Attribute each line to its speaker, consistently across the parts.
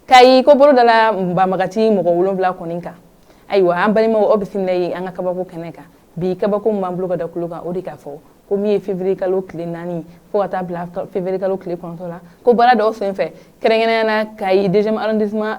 Speaker 1: Kayi ko bolo dala banbagati mɔgɔ 7 kɔni kan. Ayiwa, an balimaw, aw bisimila ye an ka kabako kɛnɛ kan. Bi kabako min b'an bolo ka da kulo kan, o de k'a fɔ ko min ye février kalo tile 4 fo ka taa bila février kalo tile 9 la, ko baara dɔw senfɛ, kɛrɛnkɛrɛnnenya la Kayi deuxième arrondissement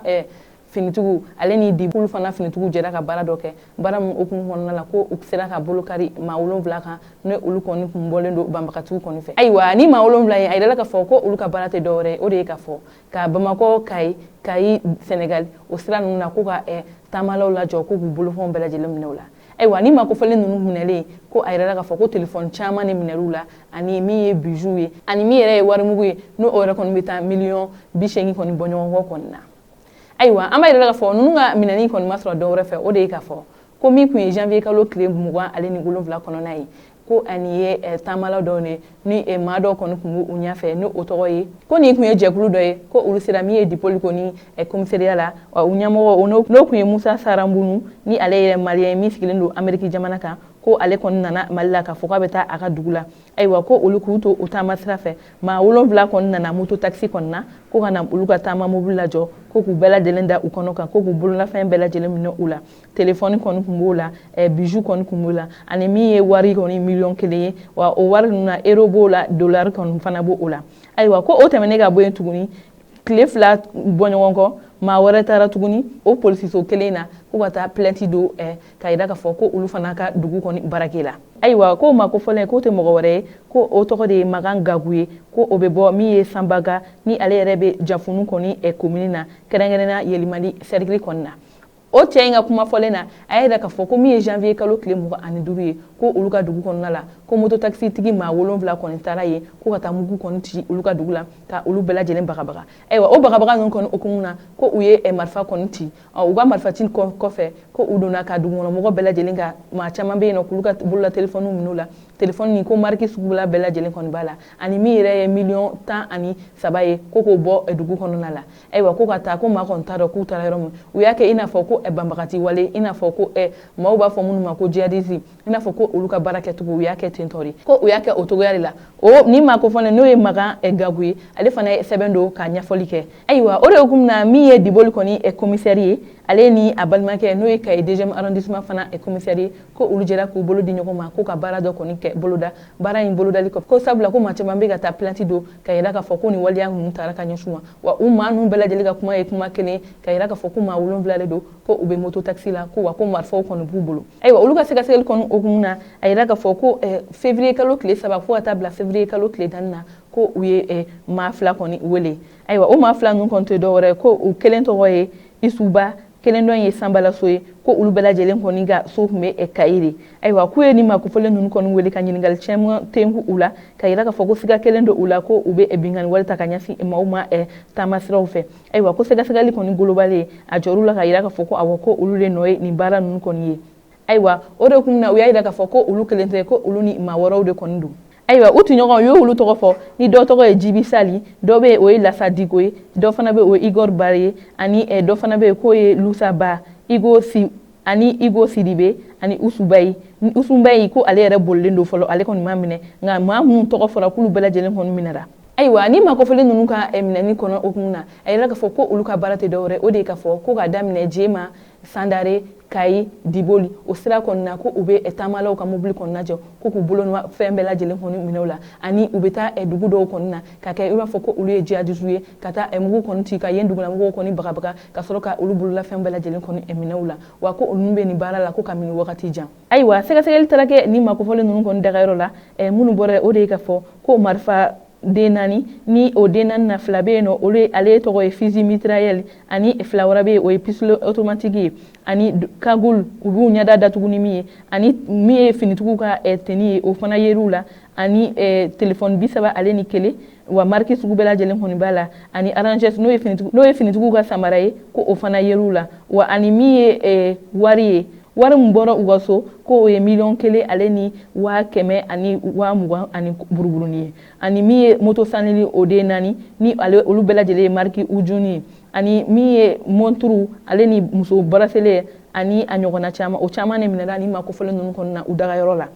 Speaker 1: finitigiw ale ni Diboli fana finitigiw jɛra ka baara dɔ kɛ. Baara min hukumu kɔnɔna la, ko u sera ka bolo kari maa 7 kan, ni olu kɔni kun bɔlen don banbagatigiw kɔni fɛ. Ayiwa, ni maa 7 ye, a yirala k'a fɔ ko olu ka baara tɛ dɔwɛrɛ ye, o de ye k'a fɔ ka Bamakɔ, Kayi, Kayi Senegal, o sira ninnu na, ko ka taamalaw lajɔ, ko k'u bolofɛnw bɛɛ lajɛlen minɛ u la. Ayiwa, ni maa kofɔlen ninnu minɛlen, ko a yirala k'a fɔ ko telefɔni caman de minɛr'u la, ani min ye bijou ye, ani min yɛrɛ ye warimugu ye, n'o yɛrɛ kɔni bɛ taa miliyɔn 80 kɔni bɔ ɲɔgɔn kɔ kɔni na. Ayiwa, an b'a yirala k'a fɔ ninnu ka minɛni kɔni ma sɔrɔ dɔwɛrɛ fɛ, o de ye k'a fɔ ko min tun ye janvier kalo tile 27 kɔnɔna ye, ko ani ye taamalaw dɔw de ni maa dɔw kɔni tun b'u ɲɛfɛ, ni o tɔgɔ ye ko nin tun ye jɛkulu dɔ ye, ko olu sera min ye Dipoli kɔni commissariat la. U ɲɛmɔgɔ, n'o tun ye Musa Saranbunu, ni ale yɛrɛ malien ye min sigilen don Ameriki jamana kan, ko ale kɔni nana Mali la k'a fɔ k'a bɛ taa a ka dugu la. Ayiwa, ko olu k'u to u taama sira fɛ, maa 7 kɔni nana moto taxi kɔni na, ko ka na olu ka taama mobili lajɔ, ko k'u bɛɛ lajɛlen da u kɔnɔ kan, ko k'u bololafɛn bɛɛ lajɛlen minɛ u la. Telefɔni kɔni tun b'o la, bijou kɔni tun b'o la, ani min ye wari kɔni miliyɔn 1 ye. Wa o wari ninnu na, euro b'o la, dollar kɔni fana b'o la. Ayiwa, ko o tɛmɛnen ka bɔ yen tuguni, tile 2 bɔ ɲɔgɔn kɔ, maa wɛrɛ taara tuguni o polisiso kelen na, ko ka taa plainte don ka yira k'a fɔ ko olu fana ka dugu kɔni barake la. Ayiwa, ko maa kofɔlen, k'o tɛ mɔgɔ wɛrɛ ye, ko o tɔgɔ de ye Makan Gagu ye, ko o bɛ bɔ min ye Sanbaga, ni ale yɛrɛ bɛ Jafunu kɔni komini na, kɛrɛnkɛrɛnnenya Yelimali cercle kɔni na. O cɛ in ka kuma fɔlen na, a y'a yira k'a fɔ ko min ye janvier kalo tile 25 ye, ko olu ka dugu kɔnɔna la, ko moto taxi tigi maa 7 kɔni taara yen, ko ka taa mugu kɔni ci olu ka dugu la, ka olu bɛɛ lajɛlen bagabaga. Ayiwa, o bagabaga ninnu kɔni hukumu na, ko u ye marifa kɔni ci. U ka marifa ci kɔfɛ, ko u donna ka dugukɔnɔmɔgɔ bɛɛ lajɛlen ka maa caman bɛ yen nɔ, k'olu ka bolola telefɔniw minɛ u la. Telefɔni nin, ko marque suguya bɛɛ lajɛlen kɔni b'a la, ani min yɛrɛ ye miliyɔn 13 ye, ko k'o bɔ dugu kɔnɔna la. Ayiwa, ko ka taa, ko maa kɔni t'a dɔn k'u taara yɔrɔ min. U y'a kɛ i n'a fɔ ko banbagati wale, i n'a fɔ ko maaw b'a fɔ minnu ma ko jihadiste, i n'a fɔ ko olu ka baara kɛcogo, u y'a kɛ ten tɔ de, ko u y'a kɛ o cogoya de la. O ni maa kofɔlen, n'o ye Makan Gagu ye, ale fana ye sɛbɛn don ka ɲɛfɔli kɛ. Ayiwa, o de hukumu na, min ye Diboli kɔni commissaire ye, ale ni a balimakɛ, n'o ye Kayi deuxième arrondissement fana commissaire ye, ko olu jɛra k'u bolo di ɲɔgɔn ma, ko ka baara dɔ kɔni kɛ boloda. Baara in bolodali kɔfɛ, ko sabula ko maa caman bɛ ka taa plainte don ka yira k'a fɔ ko nin waleya ninnu taara ka ɲɛsin ma. Wa u maa ninnu bɛɛ lajɛlen ka kuma ye kuma kelen, ka yira k'a fɔ ko maa 7 de don, ko u bɛ moto taxi la, ko wa ko marifaw kɔni b'u bolo. Ayiwa, olu ka sɛgɛsɛgɛli kɔni hukumu na, a yira k'a fɔ ko février kalo tile 3 fo ka taa bila février kalo tile 4 na, ko u ye maa 2 kɔni wele. Ayiwa, o maa 2 ninnu kɔni tɛ dɔwɛrɛ ye, ko u kelen tɔgɔ ye Isuba, kelen dɔ ye Sanbalaso ye, ko olu bɛɛ lajɛlen kɔni ka so tun bɛ Kayi de. Ayiwa, k'u ye ni maa kofɔlen ninnu kɔni wele ka ɲininkali caman tenku u la, ka yira k'a fɔ ko siga kelen don u la, ko u bɛ binkanni wale ta ka ɲɛsin maaw ma taama siraw fɛ. Ayiwa, ko sɛgɛsɛgɛli kɔni golobalen, a jɔr'u la ka yira k'a fɔ ko awɔ, ko olu de nɔ ye nin baara ninnu kɔni ye. Ayiwa, o de kun na, u y'a yira k'a fɔ ko olu kelen tɛ, ko olu ni maa wɛrɛw de kɔni don. Ayiwa, u tɔɲɔgɔn, u y'olu tɔgɔ fɔ, ni dɔ tɔgɔ ye Jibi Sali, dɔ bɛ yen o ye Lasa Diko ye, dɔ fana bɛ o ye Igor Bari ye, ani dɔ fana bɛ yen k'o ye Lusa Ba Igo Si, ani Igo Sidibe, ani Usubayi. Usubayi, ko ale yɛrɛ bolilen don fɔlɔ, ale kɔni ma minɛ, nka maa minnu tɔgɔ fɔra, k'olu bɛɛ lajɛlen kɔni minɛra. Ayiwa, ni maa kofɔlen ninnu ka minɛni kɔnɔ hukumu na, a yira k'a fɔ ko olu ka baara tɛ dɔwɛrɛ, o de ye k'a fɔ ko ka daminɛ Jema, Sandare, Kayi, Diboli, o sira kɔni na, ko u bɛ taamalaw ka mobili kɔni lajɔ, ko k'u bolo fɛn bɛɛ lajɛlen kɔni minɛ u la, ani u bɛ taa dugu dɔw kɔni na ka kɛ i b'a fɔ ko olu ye jihadiste ye, ka taa mugu kɔni ci ka yen dugulamɔgɔw kɔni bagabaga, ka sɔrɔ ka olu bololafɛn bɛɛ lajɛlen kɔni minɛ u la. Wa ko olu bɛ nin baara la ko kabini wagati jan. Ayiwa, sɛgɛsɛgɛli taara kɛ ni maa kofɔlen ninnu kɔni dagayɔrɔ la. Minnu bɔra, o de ye k'a fɔ ko marifa den 4, ni o den 4 na, 2 bɛ yen nɔ, olu ale tɔgɔ ye fusil mitrailleur, ani 2 wɛrɛ bɛ yen, o ye pistolet automatique ye, ani cagoule, u b'u ɲɛda datugu ni min ye, ani min ye finitigiw ka tenue ye, o fana yer'u la, ani téléphone 31, wa marque sugu bɛɛ lajɛlen kɔni b'a la, ani Rangers, n'o ye finitigiw ka samara ye, ko o fana yer'u la. Wa ani min ye wari ye, wari min bɔra u ka so, ko o ye miliyɔn 1 ale ni waa 100 ani waa 20 ani buruburuni ye, ani min ye moto sanili, o den 4, ni ale olu bɛɛ lajɛlen ye marque Ujuni ye, ani min ye montre ale ni muso bracelet ani a ɲɔgɔnna caman, o caman de minɛla ni maa kofɔlen ninnu kɔni na u dagayɔrɔ la.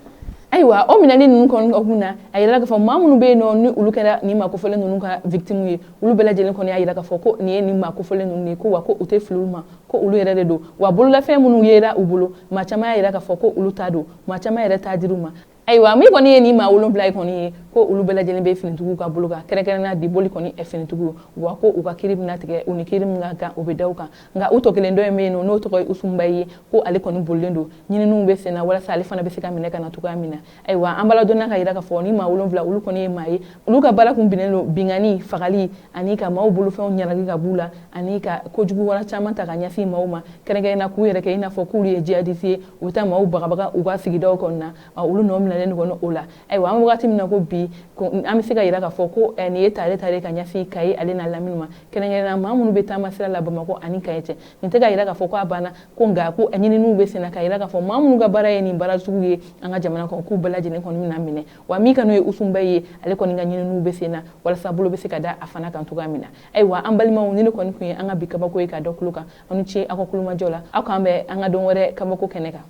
Speaker 1: Ayiwa, o minɛli ninnu kɔni kun na, a yirala k'a fɔ maa minnu bɛ yen nɔ, ni olu kɛra nin maa kofɔlen ninnu ka victime ye, olu bɛɛ lajɛlen kɔni y'a yira k'a fɔ ko nin ye nin maa kofɔlen ninnu ye, ko wa ko u tɛ fili olu ma, ko olu yɛrɛ de don. Wa bololafɛn minnu yera u bolo, maa caman y'a yira k'a fɔ ko olu ta don, maa caman yɛrɛ t'a dir'u ma. Ayiwa, min kɔni ye nin maa 7 ye kɔni ye, ko olu bɛɛ lajɛlen bɛ finitigiw ka bolo kan, kɛrɛnkɛrɛnnenya diboli kɔni finitigiw. Wa ko u ka kiiri bɛna tigɛ, u ni kiiri min ka kan, o bɛ da u kan. Nka u tɔ kelen dɔ in bɛ yen nɔ, n'o tɔgɔ ye Usunba ye, ko ale kɔni bolilen don, ɲininiw bɛ sen na walasa ale fana bɛ se ka minɛ ka na cogoya min na. Ayiwa, an b'a ladɔnniya ka yira k'a fɔ ni maa 7, olu kɔni ye maa ye, olu ka baara kun binnen don binkanni, fagali ani ka maaw bolofɛnw ɲanagi ka b'u la, ani ka kojugu wɛrɛ caman ta ka ɲɛsin maaw ma, kɛrɛnkɛrɛnnenya k'u yɛrɛ kɛ i n'a fɔ k'olu ye jihadiste ye, u bɛ taa maaw bagabaga u ka sigidaw kɔnɔna. Olu nɔ minɛlen kɔni o la. Ayiwa, an bɛ wagati min na ko bi, an bɛ se ka yira k'a fɔ ko nin ye tare tare ka ɲɛsin Kayi ale n'a lamini ma, kɛrɛnkɛrɛnnenya maa minnu bɛ taama sira la Bamakɔ ani Kayi cɛ. Nin tɛ ka yira k'a fɔ ko a banna ko, nka ko ɲininiw bɛ senna ka yira k'a fɔ maa minnu ka baara ye nin baara sugu ye an ka jamana kɔnɔ, k'u bɛɛ lajɛlen kɔni bɛna minɛ. Wa min ka n'o ye Usunba ye, ale kɔni ka ɲininiw bɛ sen na walasa bolo bɛ se ka da a fana kan cogoya min na. Ayiwa, an balimaw, ni ne kɔni tun ye an ka bi kabako ye ka da tulo kan. Aw ni ce aw ka kulomajɔ la. Aw k'an bɛn an ka don wɛrɛ kabako kɛnɛ kan.